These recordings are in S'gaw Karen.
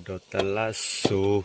ဒီးတလါစိၤ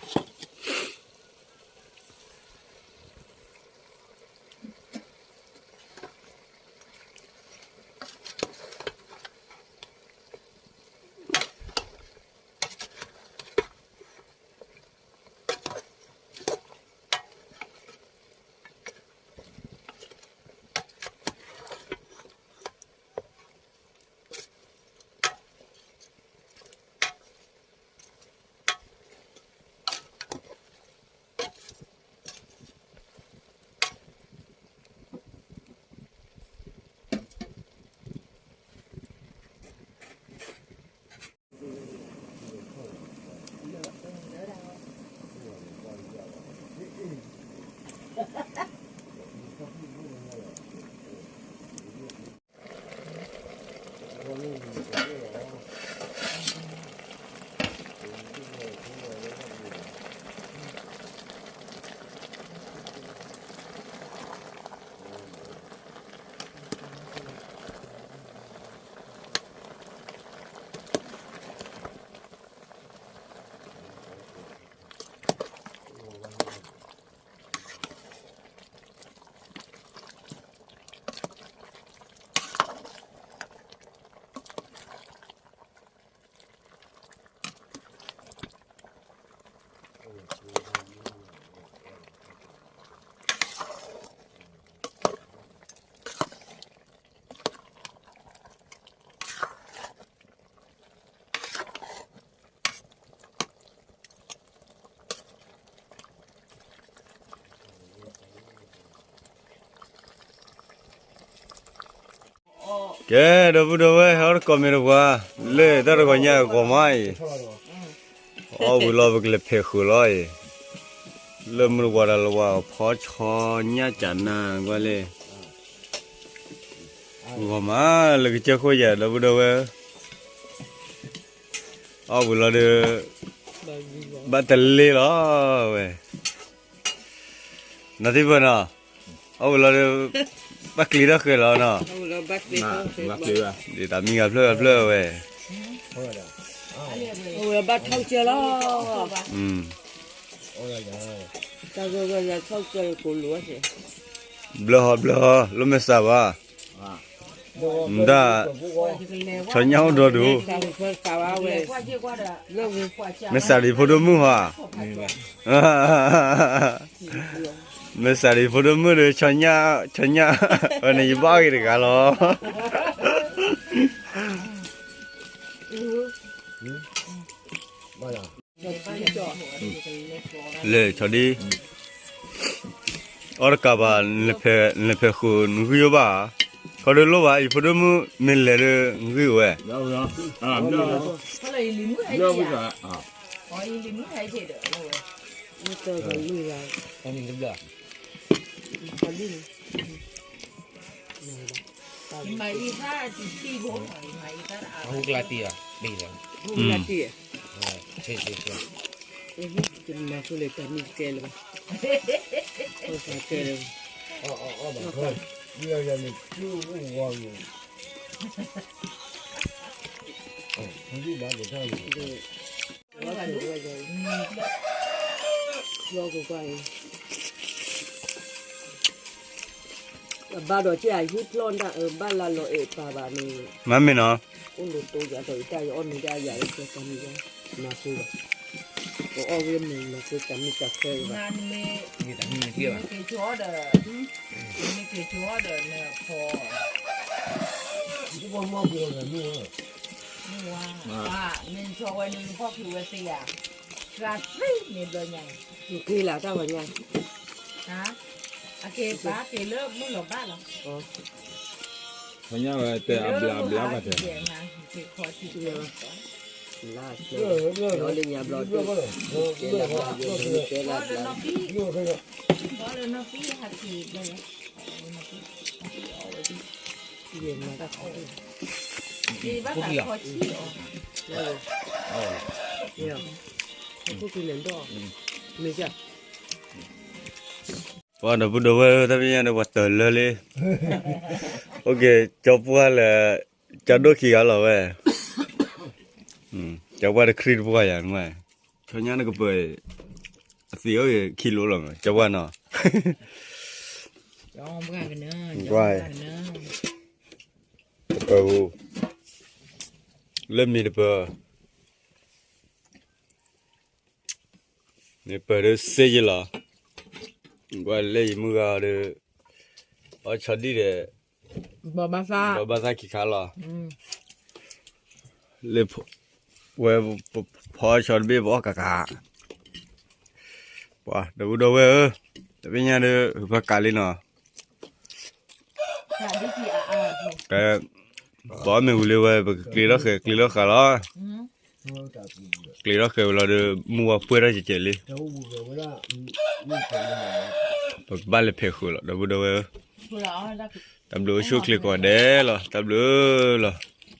ကဲ ဒီပုၢ်ဒီဝဲၢ် ဟဲအီၣ်တကိးမ့ၢ်တပှၤ လၢတၢ်တဂီၤညါအဂီၢ်မးအံၤ အီၣ်ဝံၤလီၤ ပကလဲၤဖဲးဃုာ်လီၤအံၤ လၢမုၢ်တဝါဒီးလဝါ ဖီဆီညၣ်ကနါကွၢ်လံ ဂီၢ်မး လၢကစၢၢ်ခိၣ်ယၤ ဒီပုၢ်ဒီဝဲၢ် အီၣ်ဝံၤလီၤဒီး ဘၣ်တလ့လီၤဝဲ နီၢ်သံၣ်ဘၢၣ်နီၤ အီၣ်ဝံၤလီၤဒီး ဘၣ်ကျံၤထီၣ်ဃဲလီၤနီၤ ဒ်တၢ်မံဂၤဖျၢၣ်ဂၤဖျၢၣ်ဝဲ ဘျၢဟီ ဘျၢဟီ လိၣ်မဲာ်ဆှးဘၣ် မတၤ ဆီညၣ်အိၣ်ဒီဒူၣ် မဲာ်ဆှးဒံးဖိဒိၣ်မုၣ်ဟီ မဲာ်ဆှးဒံးဖိဒိၣ်မုၣ်ဒီး ဆီညၣ် ဆီညၣ် ဝဲန့ၣ်ယဘၣ်ဂ့ၤတဂၤလီၤ လဲၤဆီဒံး အီၣ်တကးဘၣ် နလဲၤဖဲးဃုာ်နဂံၢ်အိၣ်ဘၣ်ဧါ ခီဒုလိၣ်ဘၣ် ယဖိဒိၣ်မုၣ်မ့ၢ်လဲၤဒီး နဂံၢ်အိၣ်ဝဲ အဟူကလါတံၢ်ဧါ ဘ့ၣ်လီၤ မၤဃုာ်လၢတၢ်မံကဲလၢၤဘၣ် ကဲလၢၤဘၣ် အဘၣ်ဒီးကဲအဟံၣ်ဖျီၣ်ဒၣ်အၢ ဘၣ်လၢလီၤအဲၣ်ပာ်ဘၣ်န့ၣ် မၤမ့ၢ်နီၤ အိၣ်လၢတိယၤဒီး ယတၢ်ယအီၣ်မ့ၢ်ဒၣ်ယၤလၢကဲတၢ်မံၤဒၣ် မၤဃုာ်ဘၣ် ပအီၣ်ဝဲမ့ၢ်လီၤကဲတၢ်မံၤတၢ်ခွဲဘၣ် မ့ၢ်က့ၤဆိဒီး မ့ၢ်က့ၤဆိဒီးနဖီ မ့ၢ်ဝါ မ့ၢ်ဆီဝဲန့ၣ် နဖီၣ်ဖုးဝဲသ့ဧါ ကသ့မ့ၢ်ဘျီညါ က့ၤလၢတၢ်ဝဲညါ အက့ၤပာ်က့ၤလၢမုၢ်လီၤဘၣ်လီၤ ပညါဝဲတဲအဘျါဘျါဘၣ်တဲ လါ လၢညါဘျီ တဲလၢဘျါ တဲလၢဘျါ ဘီလၢနီၢ်ပံၢ်ဟးက့ၤဘျီ ဘၣ်တၢ်ခီဆံးအီၤ ပှၤဒီပုၢ်ဒီဝဲၢ် တၢ်ပညါဒီးပှၤတၢၢ်လၢလံ အိၣ်က့ၤ ကၠီပှၢ်လၢ ကၠီဒိၣ်ခံဂၤလီၤဝဲ ကၠီပှၢ်တခရံာ်တပှၢ်ယၤနမ့ၢ် ဆီညါနကပၢၤ, အသံးအိၣ်ခံလိလီၤ, ကၠီပှၢ်နီၤ, ကွၢ်, တပၢၤ, လၢမ့ၢ်တပၢၤ, မ့ၢ်ပၢၤဒီးစ့ယလီၤ, ကွၢ်လၢယမုၢ်ဂၤဒီး, အီၣ်ဆီဒံၣ်ဒီး, ဘီဘၣ်သၣ်ခံခါလီၤ, လၢ, ဝဲပဖီအီၣ်ဆီတဘ့ၣ်ပအီၣ်ကးကး, ပှၤဒီပုၢ်ဒီဝဲၢ်ဧၢ, တဘ့ၣ်ညါဒီး ဟုးဖးကးလံနီၤ, ပအီၣ်မ့ၢ်ဝံၤလၢဝဲ ပကကျ့ထီၣ်ဃဲၤကျ့ထီၣ်ဃဲၤလီၤ, ကျ့ထီၣ်ဃဲၤဝံၤလီၤဒီး မုၢ်ဝါပှဲၤထီၣ်ကဲးကဲးလံ, ပကဘၣ်လဲၤဖဲးဃုာ်လီၤ ဒီပုၢ်ဒီဝဲၢ်ဧၢ, တၢ်ဘျုးအိၣ်ဆူၣ်အိၣ်ချ့ကိးဂၤဒဲးလီၤ, တၢ်ဘျုးလီၤ.